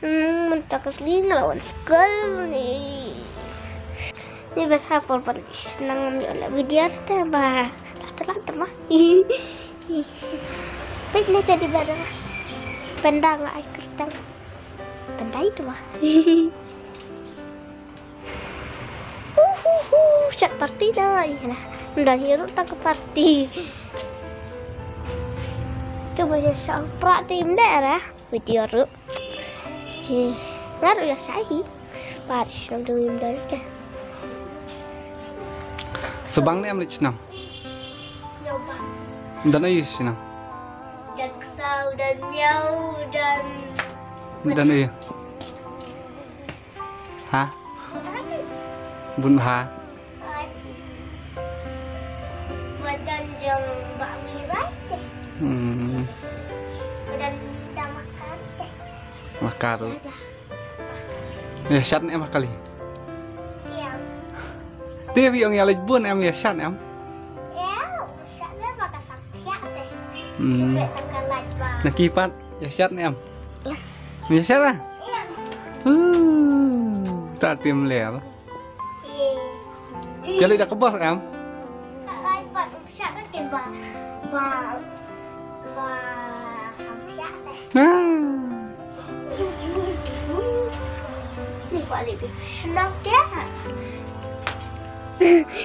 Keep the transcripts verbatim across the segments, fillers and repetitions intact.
Hmm, mynta ka sngi nga la wan skul ni. Ni ba sa por ban shnong, ngam ïoh leh video te ba. Lata lata ma. Peit ne teddy bear. Pynda nga ai kyrteng. Pynda itu ma. Uhuhu, shat party da ïa la. Nda hiru ta ka party. Tu ba ïa sha pra te im da ra. Video ruh. Nga ruh ïa sha hi. Ba shnong tu im da te. Sa bang ne em leit shnong? Don aïu shnong? Don ksaw, don miaw, don. Don aïu? Ha? Bun bha. Badan jong Bah Mirai te. Hmm. Badan da makar te. Makar. Ïa shat ne em ha kali? Ïa. Te bi ong ïa leit bun em ïa shat em? Ïa, shat ne ba ka sakhiah te. Hmm. Shat ne ka lait ba. Na ki pat ïa shat ne em? Ïa. Ïa shat ah? Ïa. Hmm. Ta tim le ba. Ïa. Ïa leit da ka bos em? Ka lait ba. Shat ka ba, ba, ba, kham siat deh. Ah. Ni ba lebih senang dia.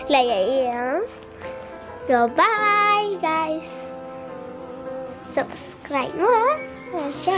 Lah ya, iya. So, bye, guys. Subscribe mo. Share.